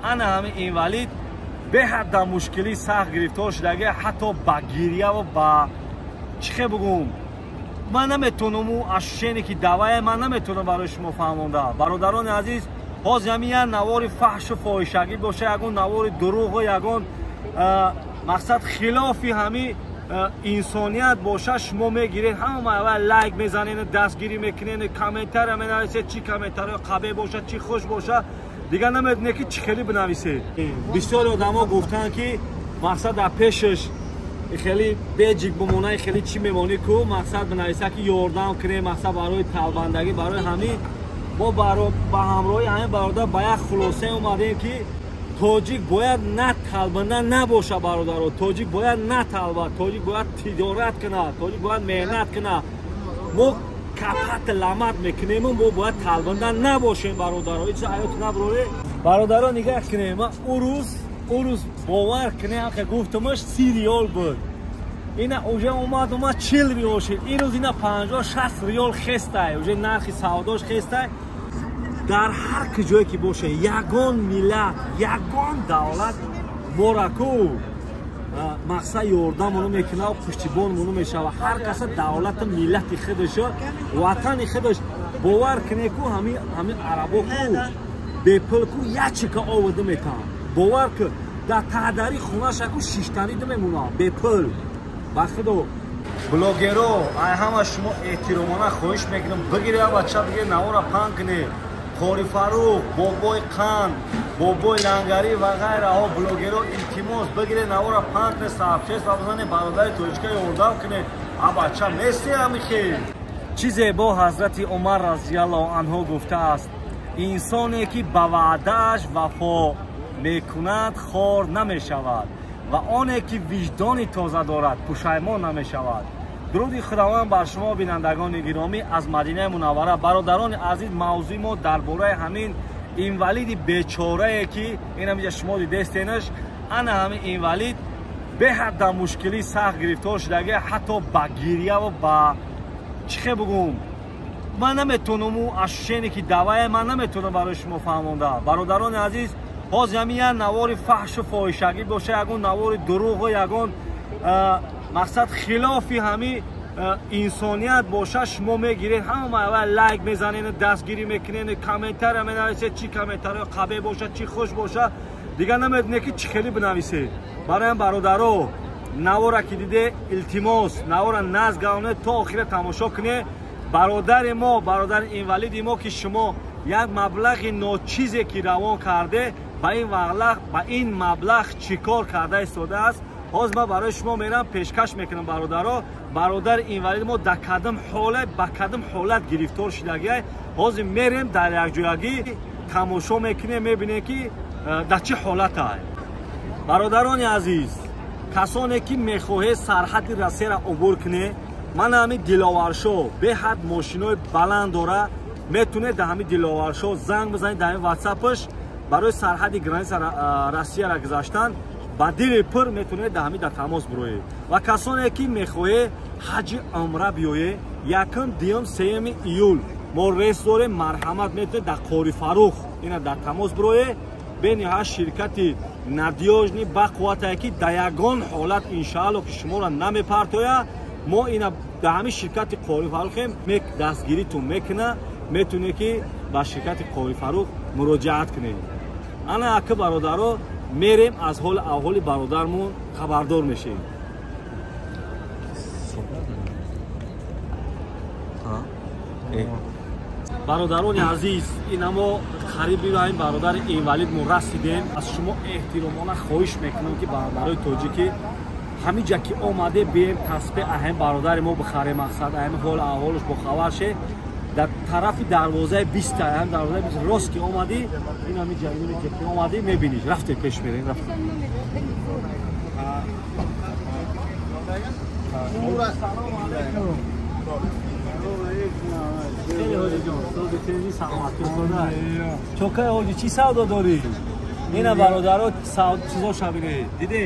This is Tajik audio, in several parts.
Ана ҳамин инвалид беҳад дар мушкилӣ сахт гирифтор шудаги, ҳатто ба гирьяву ба чӣ хе бугум, ман наметонам у ощущение ки давае ман наметонам барои шумо фаҳмонда. Бародарони азиз, ҳозир ҳамин як навори фаҳшу фоҳишагӣ боша, ягон навори дурӯғу ягон мақсад хилофи ҳамин инсоният боша, шумо мегиред, ҳама аввал лайк мезанед, дастгирӣ мекунед, комментария менависед, чӣ комментариё қабеҳ боша, чӣ хуш боша, дигар намедонед ки чӣ хеле бинависед. Бисёри одамо гуфтанд, ки мақсад дар пешаш хеле беҷик бимона, хеле чӣ мемонӣ ку, мақсад бинависа ки ёрдам кунем, мақсад барои талбандагӣ. Барои ҳамин мо ба ҳамроҳи ҳамин бародар ба як хулосае омадем, ки тоҷик бояд на талбанда набоша. Бародаро, тоҷик бояд на талба, тоҷик бояд тиҷорат кунад, тоҷик бояд меҳнат кунад. Мо капат ламат мекунему мо бояд талбанда набошем. Бародаро, ҳеҷ аёт наброре. Бародаро, нигаҳ кунем, ман урӯз бовар кунем, ҳақе гуфтумаш 30 риёл буд, ина уже омад 40 риёл шид. Ин рӯз ина 50-60 риёл хестай, уже нархи савдош хестай. Дар ҳар куҷое ки боше, ягон миллат, ягон давлат мора ку мақсад ёрдамоно мекунав, пуштибонмоно мешава. Ҳар каса давлату миллати худашо, ватани худаш. Бовар куне ку, ҳамин арабо ку бепул ку як чика овода метавон. Бовар ку, дар таъдари хонаша ку шиштанӣ мемонад бепул. Ба худо, блогеро, ай ҳама шумо эҳтиромона хоҳиш мекунам, бигире бача, бигире, навора паҳн кунед. Қори Фарух, Бобои Қанд, Бобои Лангарӣ ва ғайраҳо, блогеро, илтимос, бигире, навора паҳн кунед, сообщество бизанед, бародари тоҷика ёрдам кунед. А бача нести ҳамихел. Чизе бо ҳазрати Умар разиаллоҳу анҳу гуфтааст: инсоне ки ба ваъдааш вафо мекунад, хор намешавад, ва оне ки виҷдони тоза дорад, пушаймон намешавад. Дуруди Худованд бар шумо, бинандагони гиромӣ, аз Мадинаи Мунаввара. Бародарони азиз, мавзӯи мо дар бораи ҳамин инвалиди бечорае, ки ин ҳамиҷа шумо дидестенаш. Ана ҳамин инвалид беҳад дар мушкилӣ сахт гирифтор шудаги, ҳатто ба гирьяву ба чӣ хе бугум, ман наметонам у ощущение ки давае ман наметонам барои шумо фаҳмонда. Бародарони азиз, ҳозир ҳамин як навори фаҳшу фоҳишагӣ боша, ягон навори дурӯғу ягон мақсад хилофи ҳамин инсоният боша, шумо мегиред, ҳама аввал лайк мезанед, дастгирӣ мекунед, комментария менависед, чӣ комментариё қабеҳ боша, чӣ хуш боша, дигар намедонед ки чӣ хеле бинависед. Барои ҳам, бародаро, навора ки диде, илтимос, навора назгавонед, то охира тамошо кунед. Бародари мо, бародари инвалиди мо, ки шумо як маблағи ночизе ки равон карде, ба ин маблағ чӣ кор карда истодааст, ҳозир ман барои шумо мерам, пешкаш мекунам. Бародаро, бародари инвалиди мо дар кадом ҳолат, ба кадом ҳолат гирифтор шудагиай, ҳозир мерем, дар якҷоягӣ тамошо мекунем, мебинем, ки дар чӣ ҳолатай. Бародарони азиз, касоне ки мехоҳед сарҳади Россияро убур кунед, ман ҳамин Диловаршо беҳад мошинои баланд дора, метунед дар ҳамин Диловаршо занг бизанед, дар ҳамин ватсапаш. Барои сарҳади граница Россияро гузаштан ба дили пур метунед дар ҳамин дар тамос бироед. Ва касоне ки мехоҳед ҳаҷи умра биёед, 1, 2, 3 июл мо рейс дорем, марҳамат, метунед дар Қори Фарух ина дар тамос бироед. Бениҳоят ширкати надёжный, бақувватае, ки дар ягон ҳолат, иншаалло, ки шуморо намепартояд. Мо ина дар ҳамин ширкати Қори Фарухем, дастгиритон мекуна. Метунед ки ба ширкати Қори Фарух муроҷиат кунед. Ана ака, бародаро, мерем, аз ҳоли аҳволи бародармон хабардор мешем. Бародарони азиз, ина мо қариби ин бародари инвалидмо расидем. Аз шумо эҳтиромона хоҳиш мекунам, ки бародарои тоҷикӣ, ҳамин ҷа ки омаде, бием, таспе аҳем бародари мо бихарем, мақсад аҳем ҳол аҳволаш бохабар ше. Дар тарафи дарвозаи 20-та, ҳам дарвозаи 20 рост ки омадӣ, ин ҳамин ҷа, ин ҷа ки омадӣ, мебиниш. Рафте, пеш мерем, рафте. Салому алайкум. Хеле ҳоҷиҷон, сози тинҷи, саломатӣ, устода. Чокай ҳоҷи, чӣ савдо дорӣ? Ина, бародаро, чизо шабине. Диде?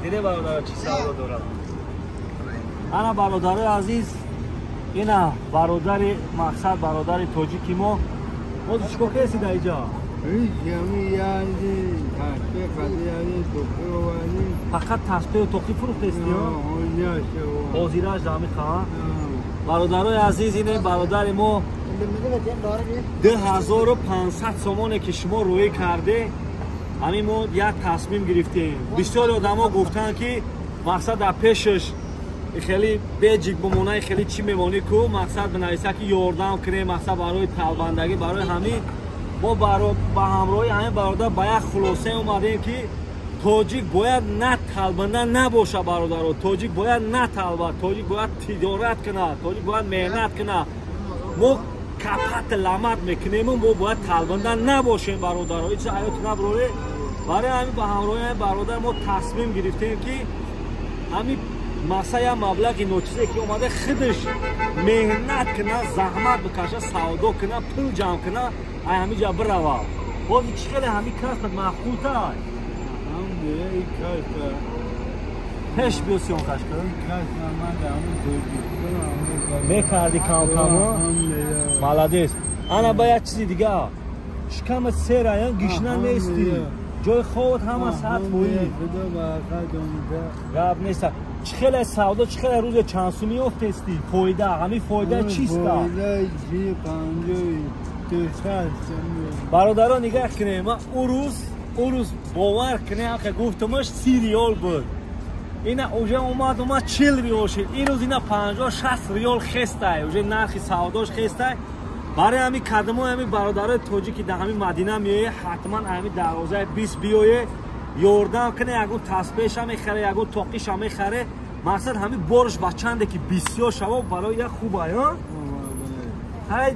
Диде, бародаро, чӣ савдо дорад? Ана, бародарои азиз, ина бародари, мақсад, бародари тоҷики мо. Ҳозир чикор кардеси дар иҷа? Фақат таспеҳу тоқӣ фурӯхтести? Ҳозираш дамиқа. Бародарои азиз, ине бародари мо 2500 сомоне ки шумо рӯӣ карде, ҳамин мо як тасмим гирифтем. Бисёри одамо гуфтанд ки мақсад дар пешаш хеле беҷик бимонай, хеле чӣ мемонӣ ку, мақсад бинависа ки ёрдам кунем, мақсад барои талбандагӣ. Барои ҳамин мо ба ҳамроҳи ҳамин бародар ба як хулоса омадем ки тоҷик бояд на талбанда набоша, бародаро. Тоҷик бояд на талба, тоҷик бояд тиҷорат кунад, тоҷик бояд меҳнат кунад. Мо капат ламат мекунему мо бояд талбанда набошем, бародаро. Ҳеҷ ҳаёт наброре. Барои ҳамин ба ҳамроҳи ҳамин бародар мо тасмим гирифтем ки ҳамин мақсад як маблағи ночизе ки омада, худаш меҳнат кунад, заҳмат бикаша, савдо кунад, пул ҷамъ кунад, ай ҳамин ҷа бирава. Бози чӣ хеле ҳамин касбат маъқултай? Пеш биё сёнкаш кун. Мекарди кам-кам? Молодец. Ана ба як чизи дига. Шикамат сераян, гишна нести. Ҷои хобат ҳама саат фоид. Гап нест. Чӣ хеле савдо, чӣ хеле рӯзе чанд сум меёфтести? Фоида, ҳамин фоида чиста? Бародарон, нигаҳ кунем, ман ӯ рӯз бовар кунем, ҳақе гуфтумаш 30 риёл буд. Ина уже омад 40 риёл шид. Ин рӯз ина 50-60 риёл хестай, уже нархи савдош хестай. Барои ҳамин кадамои ҳамин бародарои тоҷик ки дар ҳамин Мадина меояд, ҳатман ҳамин дарвозаи 20 биёе, ёрдам куне, ягон таспеша мехаре, ягон тоқиша мехаре. Мақсад ҳамин борш ба чанде ки бисёр шава, барои як хубай. Ҳай,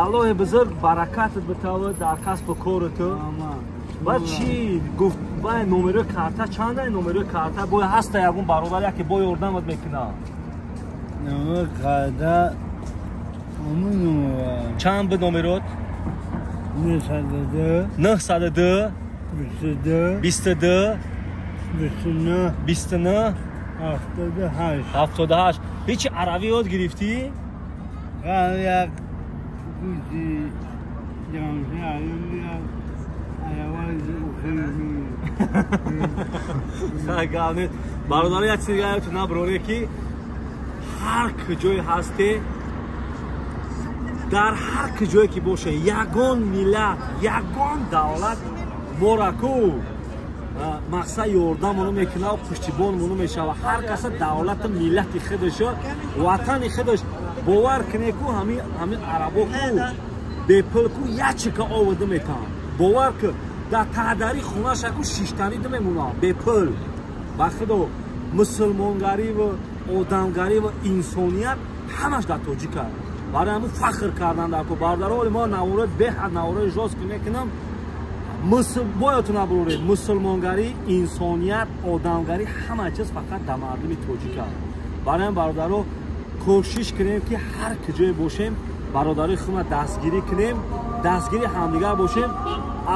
Аллоҳи бузург баракатат битавад дар касбу кори ту. Баъд чӣ гуфт? Бай номерои карта чанда? Номерои карта бой ҳаста, ягон бародар яке бо ёрдамат мекунад. Номер карта чанд буд номерот? 902 902 22 22 29 29 78 78. Ҳечи аравӣ ёд гирифтӣ? Як гӯши ҷамши Гап нест, бародаро. Як чизи дига ёдтон наброре ки ҳар куҷое ҳасте, дар ҳар куҷое ки боше, ягон миллат, ягон давлат мора ку мақсад ёрдамоно мекунад, пуштибонмоно мешава. Ҳар каса давлату миллати худашо, ватани худаш. Бовар куне ку ҳамин арабо ку бепул ку як чика овода метавон. Бовар ку, дар таъдари хонаша ку шиштанӣ мемонад бепул. Ба худо, мусулмонгариву одамгариву инсоният ҳамаш дар тоҷика. Барои ҳамин фахр кардан дар ку, бародаро. Оли мо наворои беҳад, наворои жёсткий мекунам. Боятон набуроред, мусулмонгарӣ, инсоният, одамгарӣ ҳама чиз фақат дар мардуми тоҷика. Барои ҳамин, бародаро, кӯшиш кунем ки ҳар куҷое бошем, бародарои худро дастгирӣ кунем, дастгири ҳамдигар бошем.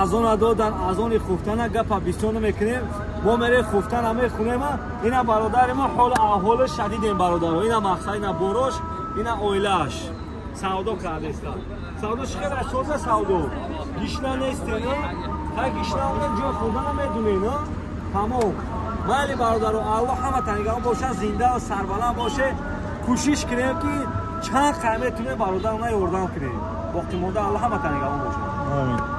Азона додан, азони хуфтана, гапа бисёр намекунем. Мо мерем хуфтана мехунем. Ина бародари мо ҳолу аҳволи шадидем, бародаро. Ина мақсад, ина борош, ина оилааш савдо кардеста. Савдо чӣ хел соза? Савдо гишна несте, ха? Гишна омадем, ҷои хӯрдана медунем. Тамом, майли, бародаро, Аллоҳ ҳама танигарон бошад, зинда сарбаланд боше. Кӯшиш кунем ки чанд қай метунем, бародарона ёрдам кунем. Боқимонда Аллоҳ ҳама танигарон бошад. Амин.